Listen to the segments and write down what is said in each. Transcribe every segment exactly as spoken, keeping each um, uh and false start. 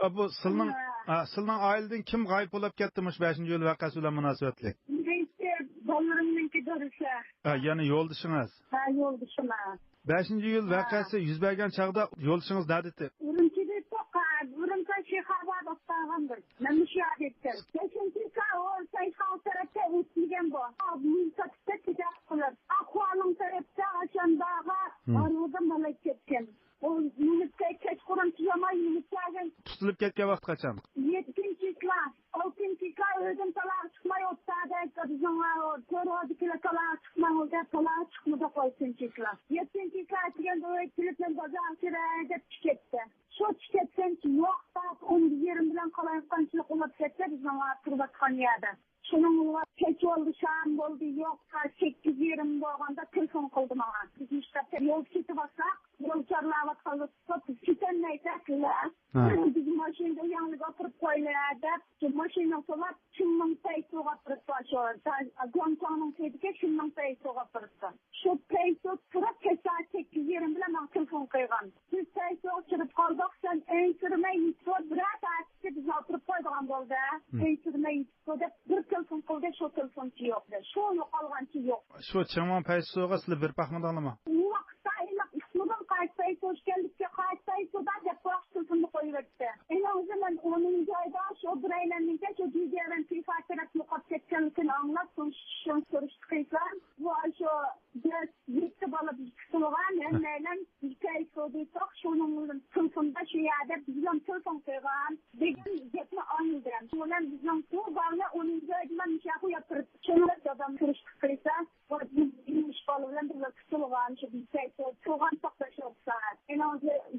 ئا، بۇ سىلنىڭ، ھە. ئا، سىلنىڭ ئائىلىدىن كىم غايىب بولۇپ كەتتى مۇشۇ بەشىنچى ئىيۇل ۋەقەسى بىلەن مۇناسىۋەتلىك؟ بىرىنچى بالىلىرىمنىڭكى دادىسى. ھە، يەنى يولدىشىڭىز؟ ھە، يولدىشىم. بەشىنچى ئىيۇل ھە. ۋەقەسى يۈز بەرگەن چاغدا يولدىشىڭىز نەدە ئىدى؟ ئۈرۈمچىدە يوق، ھە، ئۈرۈمچى شىخاباد ئوتتاغاندىر. مەن مۇشۇ يەردە ئىدىم. بەشىنچى ئىيۇل سەيساڭ تەرەپتە ئۆتمىگەن بۇ. مىلتىقتا تىجارەت قىلىپ، ئاقۋالىڭ تەرەپتە ئاشانباغا ھە. ئارىلىدا مالاي كەتكەن. ئۇ مىلىتكە كەچقۇرۇن تۇياماي مىلىتكە تۇتۇلۇپ كەتكەن ۋاقتى قاچان؟ يەتتىنچى چىسلا. ئالتىنچى چىسلا ئۆيدىن تالاغا چىقماي ئوتتادا بىزنىڭ تۆرەۋدىكىلەر تالاغا چىقماڭ دەپ تالاغا چىقمىدۇق ئالتىنچى چىسلا. يەتتىنچى چىسلا ئەتىگەندە ئۆيگە كېلىپ مەن بازارغا كىرەي دەپ چىقىپ كەتتى. شۇ چىقىپ كەتكەنچە يوق سائەت ئون بىر يېرىم بىلەن قالايمىقانچىلىق بولۇپ كەتتى بىزنىڭ تۇرۇۋاتقان يەردە. شۇنىڭ بىلەن كەچ بولدى، شام بولدى، يوق، سائەت سەككىز يېرىم بولغاندا تېلېفون قىلدى ماڭا. بىز مۇشۇنداق يولدا كېتىۋاتساق، يول چارلاۋاتقانلىقتا، بىز كېتەلمەيسەك، ھە. بىز ماشىنىدا يەڭلىگە ئاپىرىپ قويىلى دەپ، شۇ ماشىنىغا سولاپ، شىنمىڭ پەيسۇغا ئاپىرىپتۇ، شۇ گۇاڭچاڭنىڭ تېگىدىكى شىنمىڭ پەيسۇغا ئاپىرىپتۇ. شۇ پەيسۇ تۇرۇپ، كەچ سائەت سەككىز يېرىم بىلەن ماڭا تېلېفون قىلغان. بىز پەيسۇغا چىرىپ قالدۇق، سەن ئەنسىرىمەي يېتىپ بىرەر سائەتتە بىزنى ئاپىرىپ قويىدىغان بولدى. ھە. ئەنسىرىمەي يېتىپ بۇ دەپ بىر تېلېفون قىلدى، شۇ تېلېفونچى يوق دە. شۇ يوقالغانچە يوق. شۇ چىڭماڭ پەيسۇغا سىلەر بېرىپ باقمىدىڭلارمۇ؟ ئۇ ۋاقىتتا ئېنىق ئۇقمىدىم، قايسى پەيسۇ ئىكەنلىكىگە، قايسى پەيسۇدا دەپ بۇ تېلېفوننى قويۇۋەتتى. ئېنىڭىزدا مەن ئونىنچى ئايدا شۇ بىرەيلەننىڭكى شۇ جىجيەن تىفا تەرەپتە يوقاپ كەتكەنلىكىنى ئاڭلاپ، شۇ، شۇ سۈرۈشتە قىلسام، بۇ شۇ بەش، يەتتە بالا تۇتۇلغان، ھەممەيلەن ئىككى ئاي سودىتوق، شۇنىڭ بىلەن تېلېفوندا شۇ يەردە بىز بىلەن تېلېفون قىلغان دېگەن گەپنى ئاڭلىدىم. شۇ بىلەن بىزنىڭ بۇ بالىنى ئونىنچى ئايدا مەن مۇشۇ يەرگە ياتۇرۇپ، شۇنىڭ بىلەن دادام سۈرۈشتە قىلسا، بۇ بىز ئىش بالا بىلەن بىللە تۇتۇلغان، شۇ بىز ئىككى ئاي سودا تۇرغان توقتاش ئوتتۇز سائەت. ئېنىڭ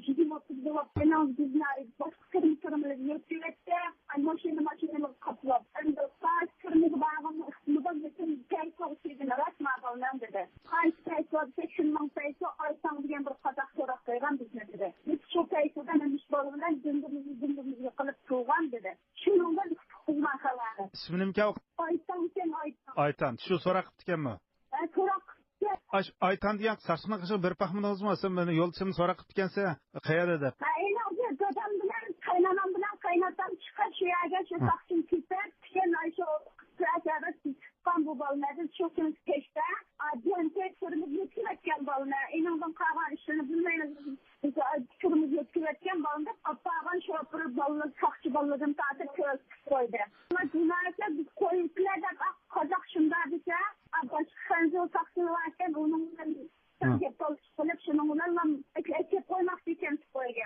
يىگىرمە ئوتتۇز بولۇپ، ئېنىڭ بىزنى باشقا تۈرمە تۈرمىلەرگە يۆتكىۋەتتى. ئاي، ماشىنا، ماشىنىلارغا قاپلاپ، ئەمدى قايسى تۈرمىگە بارغىنىنى ئۇقمىدۇم، لېكىن پەيسۇ ئىكەنلىكىنى راست ماقۇل مەن دېدى. قايسى پەيسۇ دېسە، شۇنىڭ پەيسۇ، ئايتاڭ دېگەن بىر قازاق سوراپ قويغان بىزنى دېدى. بىز شۇ پەيسۇدا نېمە ئىش بولغان، دۈمبىمىزنى دۈمبىمىزگە قىلىپ تۇرغان دېدى. شۇنىڭدىن ئۇقتۇق بىز ماقالانى. ئىسمى نېمىكەن؟ ئايتاڭ ئىكەن، ئايتاڭ. ئايتان، شۇ سوراق قىپتىكەنمۇ؟ ھە، سوراق قىپتىكەن. ئاش-، ئايتان دېگەن قىزچاقنىڭ قېشىغا بېرىپ باقمىدىڭىزمۇ؟ سەن مېنى يولدىشىمنى سوراق قىپتىكەنسەن، قەيەردە دەپ. ھە، ئېنىڭ دادام بىلەن قاينانام بىلەن قايناتام چىقىپ، شۇ يەرگە شۇ ھە. ساقچىنى كېسىپ، كېيىن ئاي شۇ ئەتىگەندە چىققان بۇ بالىنى، شۇ كۈنى كەچتە، ئا، دىيانكەي تۈرمىگە يۆتكىۋەتكەن بالىنى. ئېنىڭدىن قالغان ئىشلىرىنى بىلمەيمىز. بىز، ئا، تۈرمىگە يۆتكىۋەتكەن بالىنى دەپ، ئاپارغان شوپۇر بالىلار، ساقچى بالىلىرىنى تارتىپ كۆرسىتىپ قويدى. ئۇلار جىنايەتچىلەر بىز قويۇپتىلەر دەپ، ئا، قازاق شۇنداق دېسە، ئا، باشقا خەنزۇ ساقچىلار باركەن، ئۇنىڭ بىلەن ھە. گەپ تالىشىپ قېلىپ، شۇنىڭ بىلەن ئەكەپ قويماقچى ئىكەنسىز قويغا.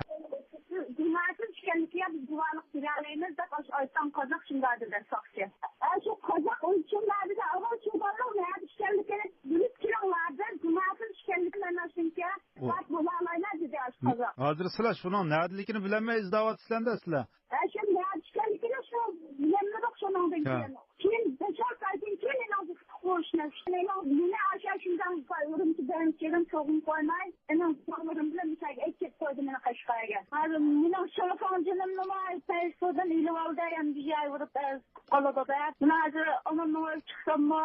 سىز گۇناھسىز ئىكەنلىكىگە بىز گۇۋاھلىق بېرەلەيمىز دەپ، ئاشۇ ئايتان قازاق شۇنداق دېدى ساقچى. ئە، شۇ قازاق ئۆلچۈملەردە ئاۋۋال شۇ بالىنىڭ نەدە ئىكەنلىكىنى بىلىپ كېلىڭلار، بىز گۇناھسىز ئىكەنلىكىنى مەن ئاشۇنىڭكى ئۇ راست بولالايمەن دېدى ئاشۇ قازاق. ھازىر سىلەر شۇنىڭ نەدىلىكىنى بىلەلمەي ئىزدەۋاتىسىلەر-دە سىلەر. ھە، شۇ نەدە ئىكەنلىكىنى شۇ بىلەلمىدۇق شۇنىڭدىن ھە. كېيىن. كېيىن بەش-ئالتە ئايدىن كېيىن مېنىڭ بۇ تۇتۇق بولۇشنى، مېنىڭ مېنى ئاشۇ شىنجاڭ ئۈرۈمچى بىرىنچى يىلىم سوغۇم قويماي، مېنىڭ بالىلىرىم بىلەن مۇشۇ يەرگە ئەكېلىپ قويدى مېنى قەشقەرگە. ھازىر مېنىڭ شىلىفىڭ جېنىمنىمۇ پەيسۇدىن ئېلىۋالدى، يەنە بىر يەرگە بېرىپ ئەز قالىدۇ دەپ. مانا ھازىر ئانامنىڭ ئۆيىگە چىقساممۇ،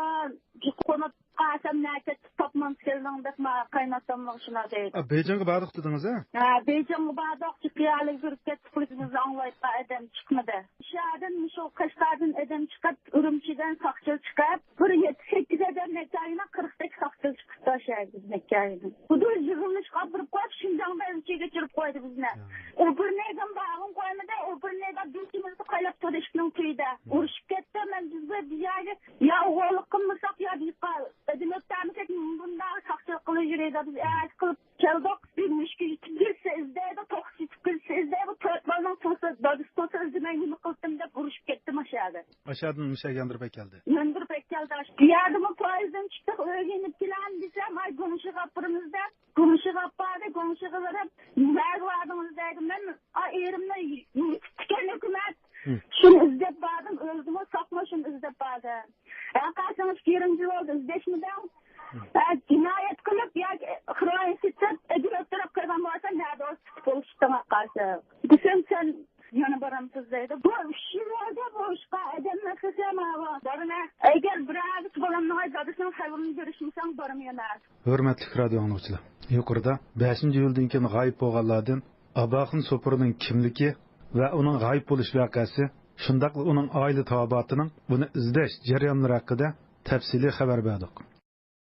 قونۇپ قالسام نەچچە تاپمام كەلدىڭ دەپ ماڭا قايناتاممۇ شۇنداق دەيدۇ. ئا، بېيجىڭغا باردۇق دېدىڭىز ھە؟ ھە، بېيجىڭغا باردۇق، چىقىيالىگە بېرىپ كەتتۇق، بىزنى ئاڭلايدىغان ئادەم چىقمىدى. شۇ يەردىن مۇشۇ قەشقەردىن ئادەم چىقىپ، ئۈرۈمچىدىن ساقچى چىقىپ، بىر يەتتە-سەككىز ئادەم مەككايىنىڭ قىرىقتەك ساقچى چىقىپتۇ شۇ يەردىن مەككايىنىڭ. خۇددى يىغىلىشقا ئاپىرىپ قويۇپ، شىنجاڭدا ئۆلچىگە چۈشۈرۈپ قويدى بىزنى. يا. ئۇ بىر نەيدىن بارغىن قويمىدى، ئۇ بىر نەيدە بېشىمىزنى قايلاپ تۇردى ئىشنىڭ تۈۋىدە. ئۇرۇشۇپ كەتتى، مەن بىز بىر يەرگە يا ئوغۇللۇق قىلمىساق، يا بىقا ئۆدۈم ئۆتەمىسەك، بۇنداق ساقچىلىق قىلىپ يۈرىدۇ. بىز ئەتە قىلىپ كەلدۇق. بىر مۈشۈك يېتىپ كەتسە ئىزدەيدۇ، توخۇ يېتىپ كەتسە ئىزدەيدۇ، تۆت بالىنىڭ توسا، دادىسى توسا ئىزدىمەي نېمە قىلدىم دەپ ئۇرۇشۇپ كەتتى ماشۇ يەردە. ئاشۇ يەردىن مۇشۇ يەرگە ياندۇرۇپ ئەكەلدى. ياندۇرۇپ ئەكەلدى. بۇ يەردىمۇ پويىزدىن چىقتۇق، ئۆيگە يېنىپ كېلەم دېسەم، ئاي گۇڭشىغا ئاپىرىمىز دەپ، گۇڭشىغا ئاپاردى، گۇڭشىغا بېرىپ، نېمەگە باردىڭىز دەيدۇ. مەن، ئا، ئېرىمنى يېتىپتىكەن ھۆكۈمەت. ھە. شۇنى ئىزدەپ باردىم، ئۆلدىمۇ ساقمۇ شۇنى ئىزدەپ باردىم. ھە، قارىسىڭىز، يېرىم يىل بولدى ئىزدەشمىدىڭ. ھە، جىنايەت قىلىپ ياكى خىرايە سېتىپ، ئەجىر ئۆتتۈرۈپ قىلغان بولسا، نەدە ئولتۇرۇپ بولۇشتۇڭ قارىسا. دېسەم، سەن يەنە بارامسىز دەيدۇ. بۇ ئۈچ يىل بولدى بۇ ئىشقا ئادەمنى قىلسام، ھاۋا بارىمەن. ئەگەر بىرەربىرسى بولامدىغاي دادىسىنىڭ خەۋىرىنى بېرىشمىسەڭ، بارمىيمەن. ھۆرمەتلىك رادىئو ئاڭلىغۇچىلار، يۇقىرىدا بەشىنچى ئىيۇلدىن كېيىن غايىب بولغانلاردىن ئاباخۇن سوپۇرنىڭ كىملىكى ۋە ئۇنىڭ غايىب بولۇش ۋەقەسى، شۇنداقلا ئۇنىڭ ئائىلە تاۋابىئاتىنىڭ ئۇنى ئىزدەش جەريانلىرى ھەققىدە تەپسىلىي خەۋەر بەردۇق.